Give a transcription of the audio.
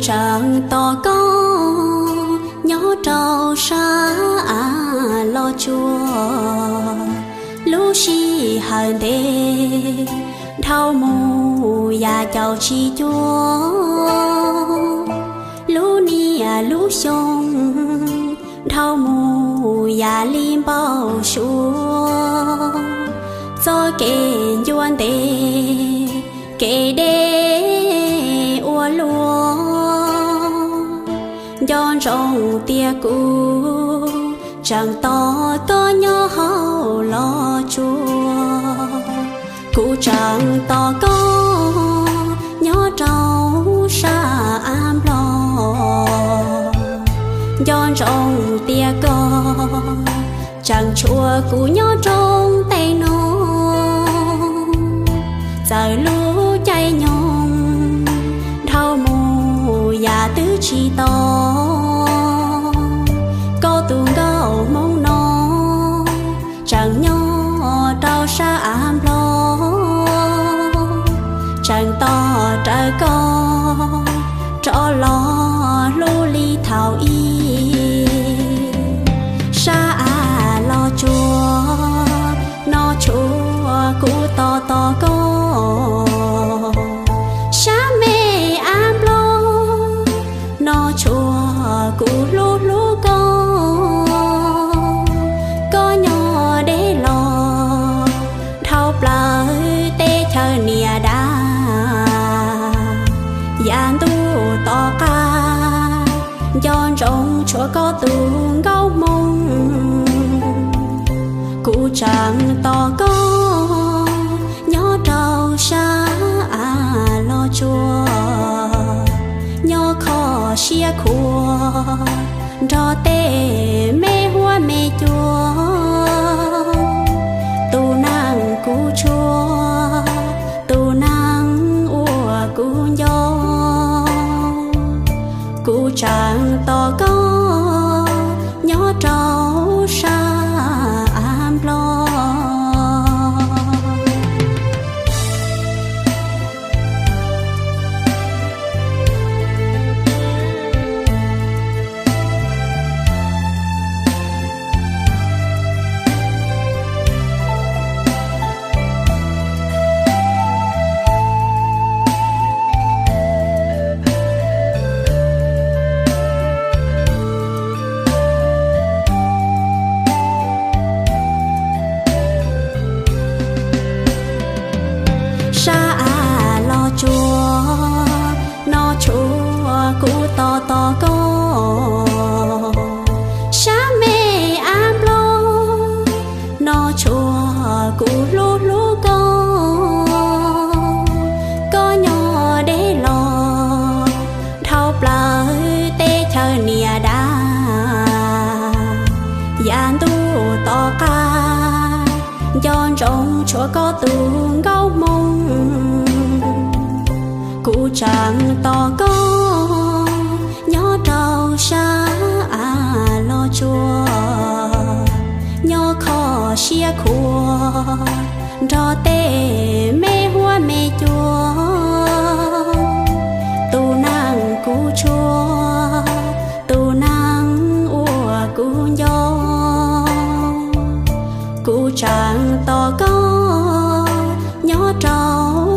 Tseem tos koj nyob rau sab av los tsuas, lub sij hawm ntev dhau mus yam caum tsis cuag, lub niaj lub xyoo dhau mus yam li npau suav, txoj kev ncua ntev kev deb ua luaj, nco ntsoov tias kuv tseem tos koj nyob hauv los tsuas. Kuv tseem tos koj nyob rau sab av nplog, nco ntsoov tias koj tseem tshuav kuv nyob rooj ntej no. Txawm lub caij nyoog dhau mus yam twb tsis tau, koj tus nkauj Hmoob no tseem nyob rau sab av nplog, tseem tos raws koj rov los hlub li thaum ub. Sab av los tsuas no tshuav kuv tos tos koj, sab me av nplog no tshuav kuv hlub hlub koj. Koj nyob deb los dhau plaws teb chaws niam dav, yam ntuj tom qab nco ntsoov tshuav koj tus nkauj Hmoob. Kuv tseem tos koj nyob rau sab av los tsuas, nyob kho siab khuav nrog tej me huab me cua. Tus neeg kuv tshua, tus neeg uas kuv nco, kuv tseem tos koj nyob rau sab av nplog. Sab av los tsuas no tshuav kuv tos tos koj, sab me av nplog no tshuav kuv hlub hlub koj. Koj nyob deb los dhau plaws teb chaws niam dav, yam ntuj tom qab nco ntsoov tshuav koj tus nkauj Hmoob. Kuv tseem tos koj nyob rau sab av los tsuas, nyob kho siab khuav nrog tej me huab me cua. Tus neeg kuv tshua, tus neeg uas kuv nco, kuv tseem tos koj nyob rau